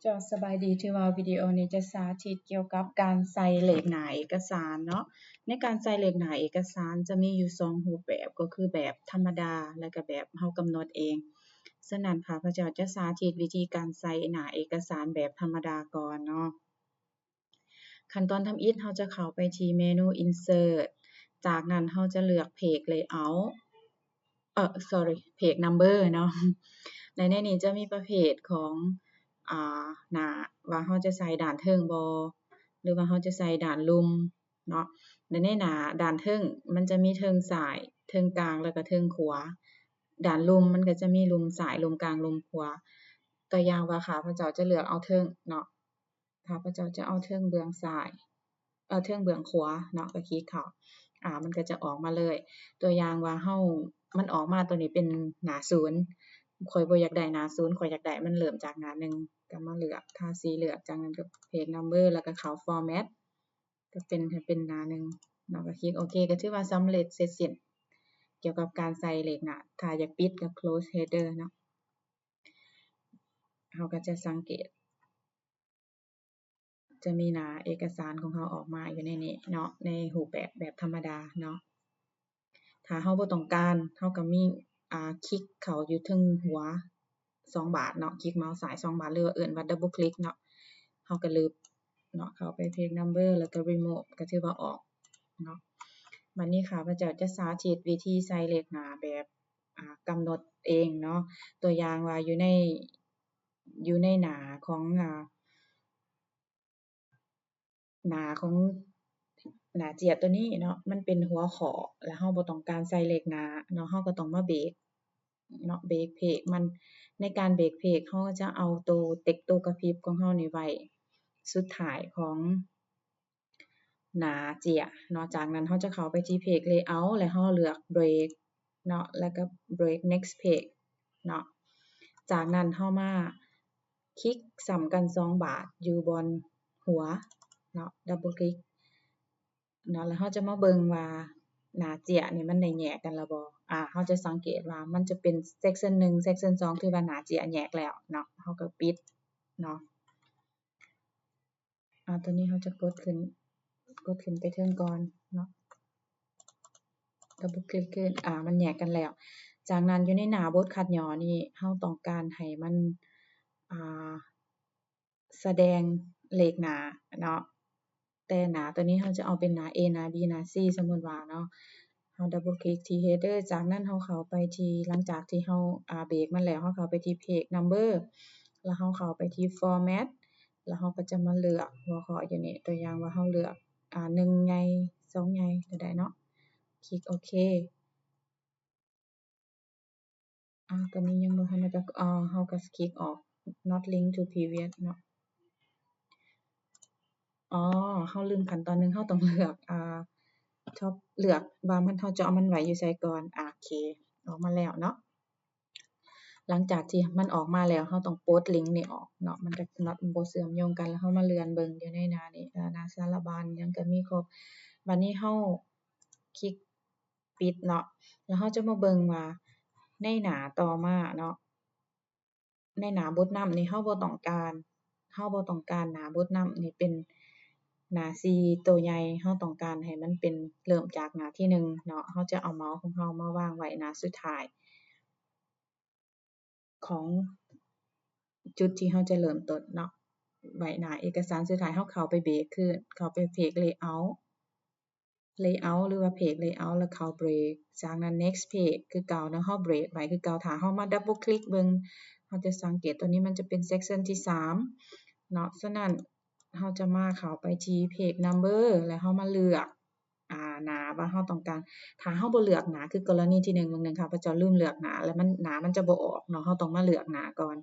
ເຈົ້າ ສະບາຍດີ, ຖືວ່າວິດີໂອນີ້ຈະສາທິດກ່ຽວກັບການໃສ່ເລກໜ້າເອກະສານເນາະ. ໃນການໃສ່ເລກໜ້າເອກະສານຈະມີຢູ່ສອງຮູບແບບ, ກໍຄືແບບທຳມະດາ ແລະ ກະແບບເຮົາກຳນົດເອງ. ສະນັ້ນ ຂ້າພະເຈົ້າຈະສາທິດວິທີການໃສ່ໜ້າເອກະສານແບບທຳມະດາກ່ອນເນາະ. ຂັ້ນຕອນທຳອິດ ເຮົາຈະເຂົ້າໄປທີ່ເມນູ Insert, ຈາກນັ້ນເຮົາຈະເລືອກ Page Layout ເອີ sorry, Page Number ເນາະ. ແລະ ໃນນີ້ຈະມີປະເພດຂອງ ອາ ໜ້າ ວ່າເຮົາຈະໃສ່ດ້ານເທິງບໍ່ ຫຼືວ່າເຮົາຈະໃສ່ດ້ານລຸ່ມເນາະ. ແລະ ໃນໜ້າດ້ານເທິງ ມັນຈະມີເທິງຊ້າຍ, ເທິງກາງ ແລ້ວກໍເທິງຂວາ. ດ້ານລຸ່ມມັນກໍຈະມີລຸ່ມຊ້າຍ, ລຸ່ມກາງ, ລຸ່ມຂວາ. ຕົວຢ່າງວ່າ ຂ້າພະເຈົ້າຈະເລືອກເອົາເທິງເນາະ. ຂ້າພະເຈົ້າຈະເອົາເທິງເບື້ອງຊ້າຍ ເອີ ເທິງເບື້ອງຂວາເນາະ, ກໍຄລິກເຂົ້າ ອາ ມັນກໍຈະອອກມາເລີຍ. ຕົວຢ່າງວ່າເຮົາ ມັນອອກມາຕົວນີ້ເປັນໜ້າສູນ, ຂ້ອຍບໍ່ຢາກໄດ້ໜ້າສູນ, ຂ້ອຍຢາກໄດ້ມັນເລີ່ມຈາກໜ້າໜຶ່ງ, ກໍມາເລືອກ ທາສີເລືອກ, ຈາກນັ້ນກໍ Page Number ແລ້ວກໍເຂົ້າ Format ກໍເປັນ ໃຫ້ເປັນໜ້າໜຶ່ງເນາະ, ກໍຄລິກໂອເຄ. ກໍຖືວ່າສຳເລັດເສັດສິ້ນກ່ຽວກັບການໃສ່ເລກໜ້າ. ຖ້າຢາກປິດກໍ Close Header ເນາະ. ເຮົາກໍຈະສັງເກດ ຈະມີໜ້າເອກະສານຂອງເຮົາອອກມາຢູ່ໃນນີ້ເນາະ, ໃນຮູບແບບ ແບບທຳມະດາເນາະ. ຖ້າເຮົາບໍ່ຕ້ອງການ ເຮົາກໍມີ ອາ ຄລິກເຂົ້າຢູ່ເທິງຫົວສອງບາດເນາະ, ຄລິກເມົາສ໌ຊ້າຍສອງບາດ ຫຼືວ່າເອີ້ນວ່າ Double Click ເນາະ. ເຮົາກໍລຶບເນາະ ເຂົ້າໄປ Page Number ແລ້ວກໍ Remove ກໍຖືວ່າອອກເນາະ. ບັດນີ້ຂ້າພະເຈົ້າຈະສາທິດວິທີໃສ່ເລກໜ້າແບບ ອາ ກຳນົດເອງເນາະ. ຕົວຢ່າງວ່າຢູ່ໃນ ຢູ່ໃນໜ້າຂອງ ອາ ໜ້າຂອງໜ້າເຈ້ຍຕົວນີ້ເນາະ ມັນເປັນຫົວຂໍ້ ແລ້ວເຮົາບໍ່ຕ້ອງການໃສ່ເລກໜ້າເນາະ, ເຮົາກໍຕ້ອງມາເບຣກເນາະ, ເບຣກເພຈມັນ. ໃນການເບຣກເພຈ ເຮົາຈະເອົາໂຕເຕັກໂຕກະພິບຂອງເຮົານີ້ໄວ້ສຸດທ້າຍຂອງ ໜ້າເຈ້ຍເນາະ. ຈາກນັ້ນເຮົາຈະເຂົ້າໄປທີ່ Page Layout ແລ້ວເຮົາເລືອກ Break ເນາະ ແລ້ວກໍ Break Next Page ເນາະ. ຈາກນັ້ນເຮົາມາຄລິກຊ້ຳກັນສອງບາດຢູ່ບ່ອນຫົວເນາະ, Double Click ເນາະ, ແລ້ວເຮົາຈະມາເບິ່ງວ່າໜ້າເຈ້ຍນີ້ມັນໄດ້ແຍກກັນແລ້ວບໍ່. ອາ ເຮົາຈະສັງເກດວ່າມັນຈະເປັນ Section ໜຶ່ງ Section ສອງ ຖືວ່າໜ້າເຈ້ຍແຍກແລ້ວເນາະ, ເຮົາກໍປິດເນາະ. ອາ ຕົວນີ້ເຮົາຈະກົດຂຶ້ນ ກົດຂຶ້ນໄປເທິງກ່ອນເນາະ, Double Click ຂຶ້ນ ອາ ມັນແຍກກັນແລ້ວ. ຈາກນັ້ນຢູ່ໃນໜ້າບົດຄັດຫຍໍ້ນີ້ ເຮົາຕ້ອງການໃຫ້ມັນ ອາ ສະແດງເລກໜ້າເນາະ, ແຕ່ໜ້າຕົວນີ້ເຮົາຈະເອົາເປັນໜ້າ A ໜ້າ B ໜ້າ C ສົມມຸດວ່າເນາະ. ເຮົາ Double Click ທີ່ Header ຈາກນັ້ນເຮົາເຂົ້າໄປທີ່ ຫຼັງຈາກທີ່ເຮົາ ອາ ເບຣກມັນແລ້ວ ເຮົາເຂົ້າໄປທີ່ Page Number ແລ້ວເຮົາເຂົ້າໄປທີ່ Format ແລ້ວເຮົາກໍຈະມາເລືອກຫົວຂໍ້ຢູ່ນີ້, ຕົວຢ່າງວ່າເຮົາເລືອກ ອາ ໜຶ່ງໃຫຍ່ ສອງໃຫຍ່ກໍໄດ້ເນາະ, ຄລິກໂອເຄ. ອາ ຕອນນີ້ຍັງບໍ່ທັນໄດ້ປະກອບ ເຮົາກໍຄລິກອອກ Not Link to Previous ເນາະ. ອໍ ເຮົາລືມຂັ້ນຕອນໜຶ່ງ, ເຮົາຕ້ອງເລືອກ ອາ Top ເລືອກວ່າມັນ ເຮົາຈະເອົາມັນໄວ້ຢູ່ໃສກ່ອນ. ອາ ໂອເຄ ອອກມາແລ້ວເນາະ. ຫຼັງຈາກທີ່ມັນອອກມາແລ້ວ ເຮົາຕ້ອງປົດລິ້ງນີ້ອອກເນາະ, ມັນຈະ Not ບໍ່ເຊື່ອມໂຍງກັນ. ແລ້ວເຮົາມາເລື່ອນເບິ່ງຢູ່ໃນໜ້ານີ້ ອາ ໜ້າສາລະບານຫຍັງກໍມີຄົບ. ບັດນີ້ເຮົາຄລິກປິດເນາະ, ແລ້ວເຮົາຈະມາເບິ່ງວ່າໃນໜ້າຕໍ່ມາເນາະ ໃນໜ້າບົດນຳນີ້ເຮົາບໍ່ຕ້ອງການ ເຮົາບໍ່ຕ້ອງການໜ້າບົດນຳນີ້ເປັນໜ້າສີ່ໂຕໃຫຍ່, ເຮົາຕ້ອງການໃຫ້ມັນເປັນເລີ່ມຈາກໜ້າທີໜຶ່ງເນາະ. ເຮົາຈະເອົາເມົາສ໌ຂອງເຮົາມາວາງໄວ້ໜ້າສຸດທ້າຍຂອງຈຸດທີ່ເຮົາຈະເລີ່ມຕົ້ນເນາະ, ໄວ້ໜ້າເອກະສານສຸດທ້າຍ. ເຮົາເຂົ້າໄປເບຣກຄືນ ເຂົ້າໄປ Page Layout Layout ຫຼືວ່າ Page Layout ແລ້ວເຂົ້າ Break ຈາກນັ້ນ Next Page ຄືເກົ່າເນາະ, ເຮົາ Break ໄວ້ຄືເກົ່າ. ຖ້າເຮົາມາ Double Click ເບິ່ງ ເຮົາຈະສັງເກດຕົວນີ້ມັນຈະເປັນ Section ທີສາມເນາະ. ສະນັ້ນເຮົາຈະມາເຂົ້າໄປທີ່ Page Number ແລ້ວເຮົາມາເລືອກ ອາ ໜ້າວ່າເຮົາຕ້ອງການ. ຖ້າເຮົາບໍ່ເລືອກໜ້າ ຄືກໍລະນີທີໜຶ່ງ ບາງໜຶ່ງຂ້າພະເຈົ້າລືມເລືອກໜ້າ ແລ້ວມັນ ໜ້າມັນຈະບໍ່ອອກເນາະ, ເຮົາຕ້ອງມາເລືອກໜ້າກ່ອນ.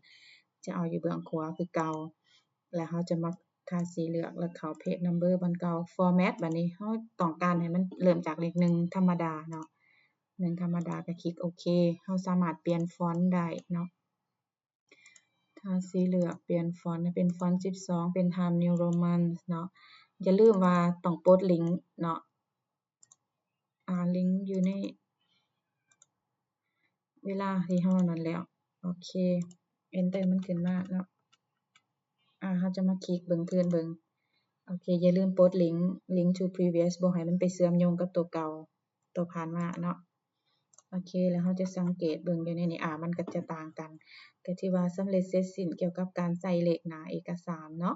ຈະເອົາຢູ່ເບື້ອງຂວາຄືເກົ່າ ແລ້ວເຮົາຈະມາ ທາສີເລືອກ ແລ້ວເຂົ້າ Page Number ບ່ອນເກົ່າ. Format ບາດນີ້ເຮົາຕ້ອງການໃຫ້ມັນເລີ່ມຈາກເລກໜຶ່ງທຳມະດາເນາະ, ໜຶ່ງທຳມະດາ ກໍຄລິກໂອເຄ. ເຮົາສາມາດປ່ຽນຟອນໄດ້ເນາະ, ທາສີເລືອກປ່ຽນຟອນໃຫ້ເປັນຟອນສິບສອງ ເປັນ Times New Roman ເນາະ. ຢ່າລືມວ່າຕ້ອງປົດລິ້ງເນາະ, ອາ ລິ້ງຢູ່ໃນ ເວລາທີ່ເຮົານັ້ນແລ້ວ ໂອເຄ Enter ມັນຂຶ້ນມາເນາະ. ອາ ເຮົາຈະມາຄລິກເບິ່ງພື້ນເບິ່ງ. ໂອເຄ ຢ່າລືມປົດ link link to previous ບໍ່ໃຫ້ມັນໄປເຊື່ອມໂຍງກັບໂຕເກົ່າ ໂຕຜ່ານມາເນາະ. ໂອເຄ ແລ້ວເຮົາຈະສັງເກດເບິ່ງຢູ່ໃນນີ້ ອາ ມັນກໍຈະຕ່າງກັນ ກໍຖືວ່າສຳເລັດເສັດສິ້ນກ່ຽວກັບການໃສ່ເລກໜ້າເອກະສານເນາະ.